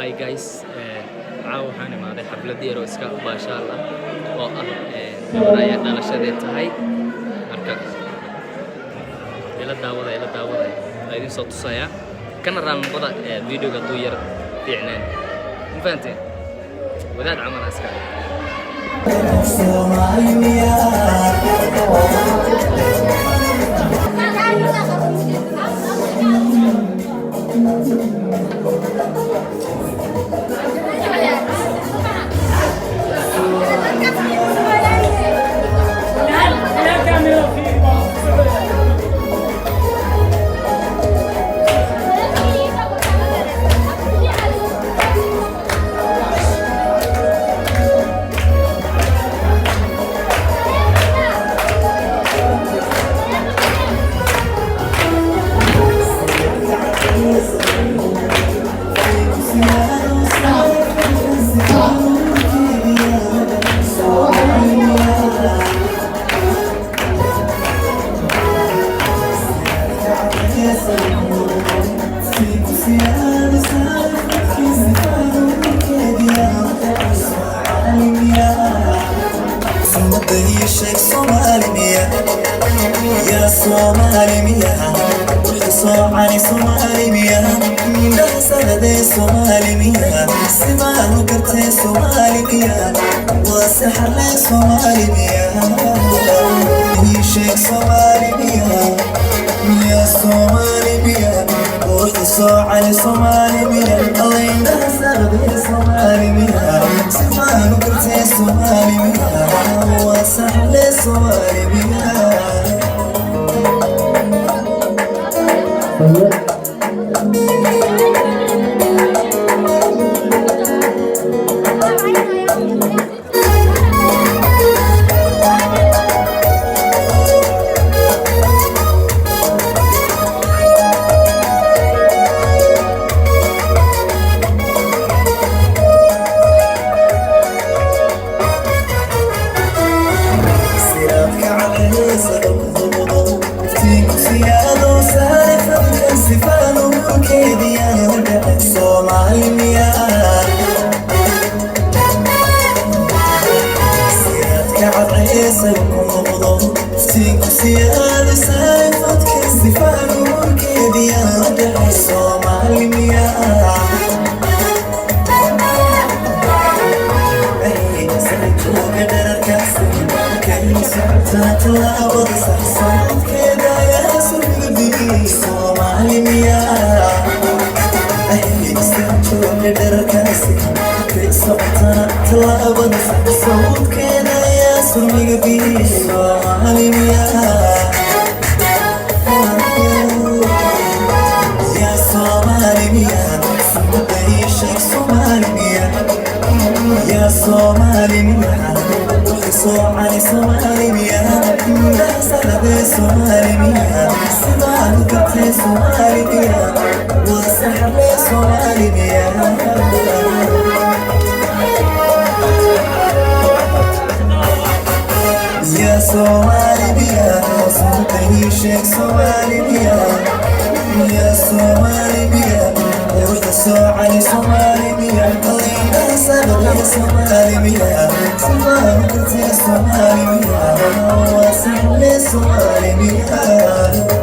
Hi guys, caawa waxaan imaaday xaflad yar oo iska baashaal ah oo ah gabar ayaa dhalashadeed tahay. Marka ila daawada, ila daawada, waa idin soo tusayaa. Kana raal noqoda videoga hadduu yar fiicneen. Ma fahanteen? Wadaad camal iska. Sheeg Soomaali miya? Yaa Soomaali miya? Soocani Soomaali miya? Indhaha sanadee Soomaali miya? Simaan u gartee Soomaali miya? Waa saxarlee Soomaali miya? Sheeg Soomaali miya? Yaa Soomaali miya? Quruxda soocani Soomaali miya? Alla, indhaha sanadee Soomaali miya? Simaan u gartee Soomaali miya? Waa saxarlee Soomaali miya? Siraadka cadceesa dalku iftiinku siyaado saare fadka sifaan urkeediyaa Soomaali miyaa? Siraadka cadceesa ku noqdo iftiinku siyaado saare fadka sifaan urkeediyaa Soomaali miyaa? Jooga dherarkaasi kay socotaa tallaabada saxsanadkeeda ayaa suuga. Soomaali miyaa? Jooga dherarkaasi kay socotaa tallaabada saxsanadkeeda ayaa surmiga. Soomaali miyaa? Yaa Soomaali miyaa? Sumada ii sheeg, Soomaali miyaa? Yaa Soomaali miyaa? Soocani Soomaali miyaa? Indhaha sanadee Soomaali miyaa? Sidaan u gartee Soomaali miyaa? Waa saxarlee Soomaali miyaa? Yaa Soomaali miyaa? Sumada ii sheeg, Soomaali miyaa? Yaa Soomaali miyaa? Quruxda soocani Soomaali miyaa? Indhaha sanadee Soomaali miyaa? Sidaan u gartee Soomaali miyaa? Waa saxarlee Soomaali miyaa?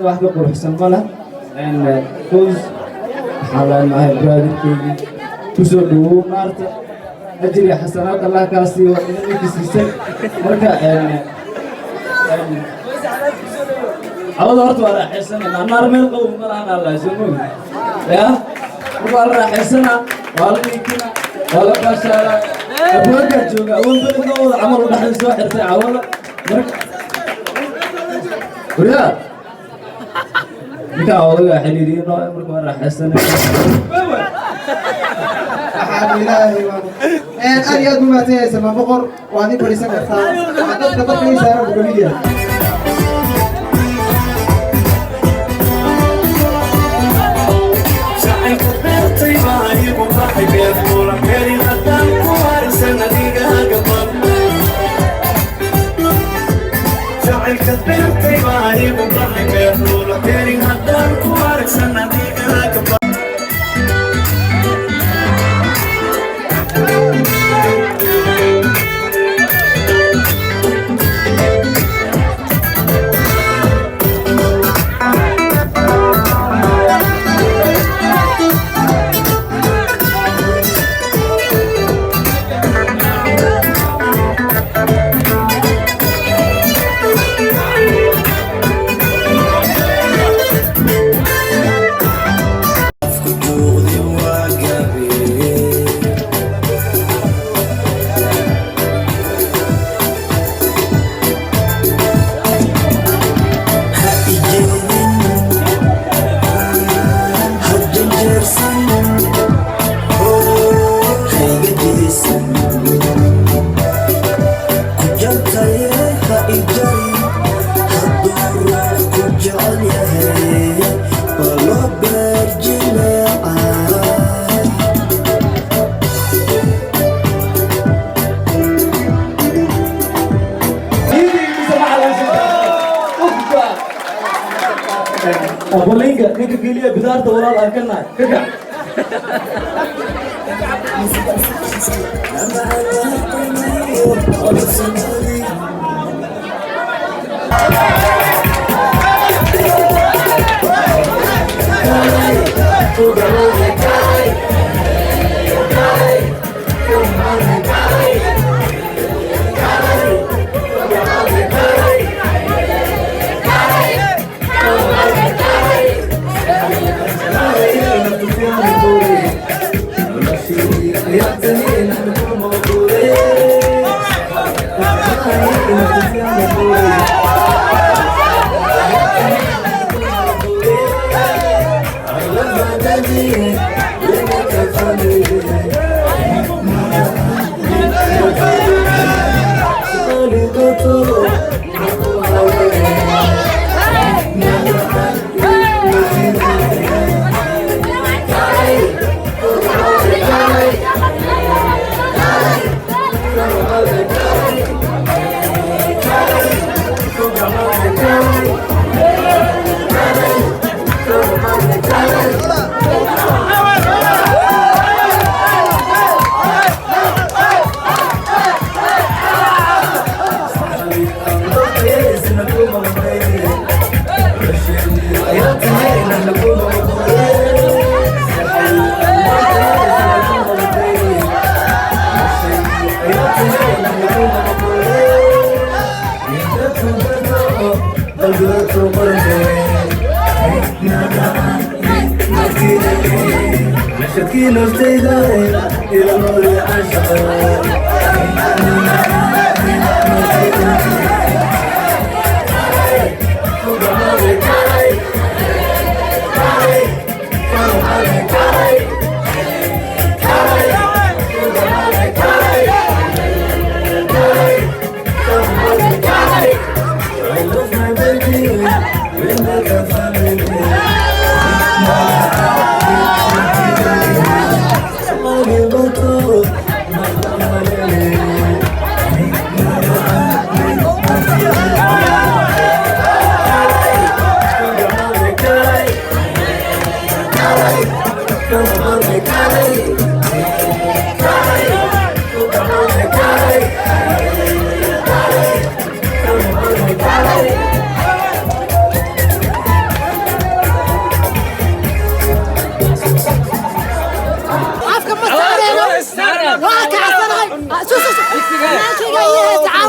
Wax ka quruxsan ma leh. Foos waxaan leenahay, brotherkeygii, kusoo dhawow naarta. Ajir iyo xasanaad Allah kaa siiyo, waa idinka siisay. Marka cawada horta waa raaxaysanayna. Naar meel qabow ma lahan, Allah soo mogi ya. Marka waa la raaxaysanaa, waa la dhiikina, waa la baashaalaa. Abwaankaa jooga, awoon beledna wada camal u dhexda soo xirtay cawada. Marka waryaa, ninkaa odagaa xiriiriyo, marka waa raaxaysanayna. Waxaan ilaahay waanu aad iyo aad u mahadsan yahay Salmaan Boqor. Waad ii fadhiisan kartaa. Dadka dadka ii saaran buu kamid yahay. Jacaylka beertay baa igu baxay beer fuula beeri haddaan ku harsan adigaaga bad. Jacaylka beertay baa igu baxay beer fuula beeri haddaan ku harsan adigaaga bad. Afku waa gaabee. Ha ijeedin, ha janjeersan, hayga jeesan, ku jantaye ha ijarin. Hadduu ruux ku jecel yahay, waa loo beer jileecaa. Abolinga, ninka keliya bidaarta walaal aan ka nahay, ka kac.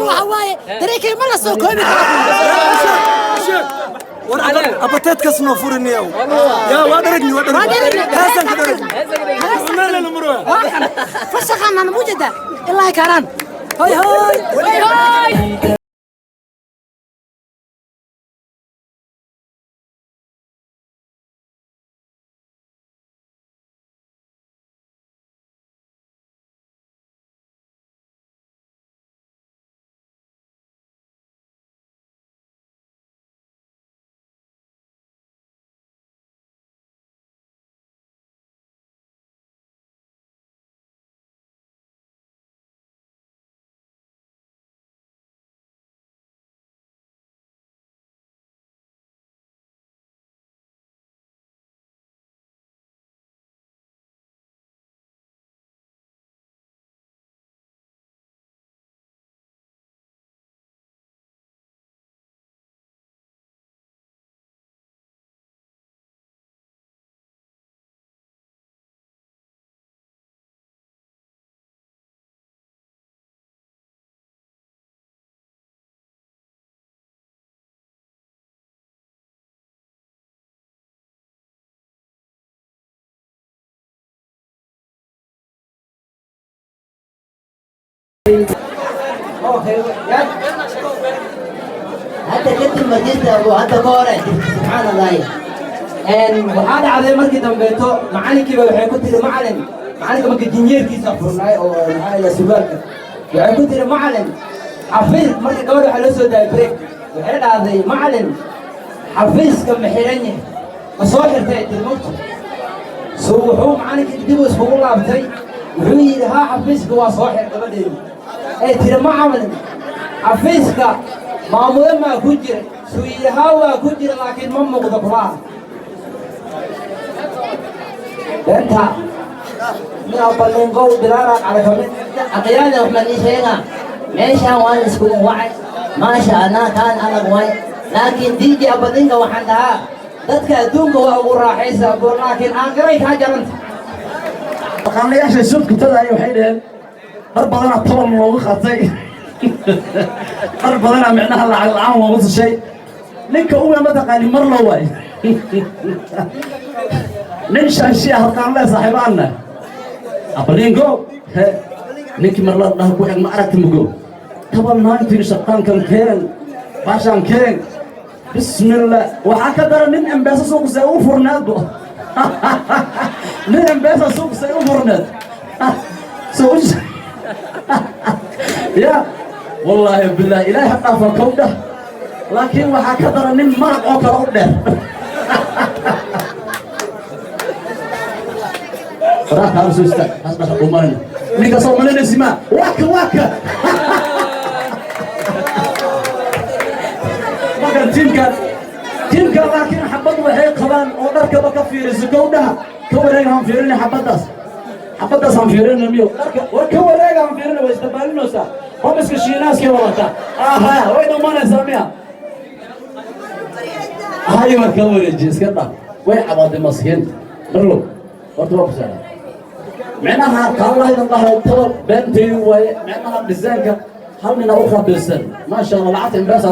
Waxa waaye dareenkay ma la soo koobi karo. War abateedkaas noo furinayow yaa, waa dharagni, waa dharagni, heesaan ka dharagni. Fasakhanan mujada ilaa karaan. Hoy hoy hoy hoy. Hadda kadib ma jirta abu, hadda ka hore jirta, subxaan Allahi. Waxaa dhacday markii dambeeto macalinkiiba waxay ku tiri macalin, macalinka marka jinyeerkiisa furnaay oo maxaa la surwaalka, waxay ku tiri macalin xafiis. Marka gabadha waxaa loo soo daayay break, waxay dhahday macalin xafiiska ma xiran yahay, ma soo xirtay, tiri mugta. So wuxuu macalinkii dib u iskugu laabtay, wuxuu yidhi haa, xafiiska waa soo xir gabadheedu. Ee tiri macalin xafiiska maamule maa ku jira? Suu yidhi haa, waa ku jira, laakiin ma muuqdo kulaha. Beenta mina ballingow bilaara calakamid. Aqyaada, waxaan ii sheegaa meeshaan waan iskugu wacay, maasha Allah, kaan adag waay, laakiin DJ Abadinka waxaan dhahaa dadka adduunka waa ugu raaxaysaa bo, laakiin aakhiray kaa jaranta. Dhaqaalayaasha suudka tadaaya waxay dhaheen dhar badanaa toban loogu qaatay, dhar badanaa micnaha lacag la'aan loogu tushay. Ninka uga mataqaani mar loo waay nin shanshiya harqaanle saaxiibaanna Abalingo he ninkii mar la dhaha ku xig ma aragti mugo toban 19 shaqaankan keen baashaan keen bismillah. Waxaa ka daran nin M-Pesa suuqsay u furneedbo, nin M-Pesa suuqsay u furneed soo ya wallaahi billahi, Ilaahay ha dhaafa kowdha. Laakiin waxaa ka daran nin maraq oo kale u dheer. Waraaq kaa soo istaag has dhasha dhumanayna ninka soo malinaysi ma waa ka waa ka. Markan tiimkan laakiin xabad waxay qabaan oo dharkaba ka fiiriso gowdhaha ka wareega han fiirinay xabaddaas, xabaddaas han fiirinay miyo dharka war ka wareega han fiirinay, way isdabaalinaysaa, qomiska shiinaaskay wadataa, aha, way dhumanaysaa miya hay war ka wareejiye iska dhaf, way cabaaday maskiinta marlow. Horta waa ku saaran micnaha kaalahaydan dhahay taba beentaydu waaye, micnaha dhisaanka hal nina u qabilsan, maasha Allah, lacagta M-Pesa.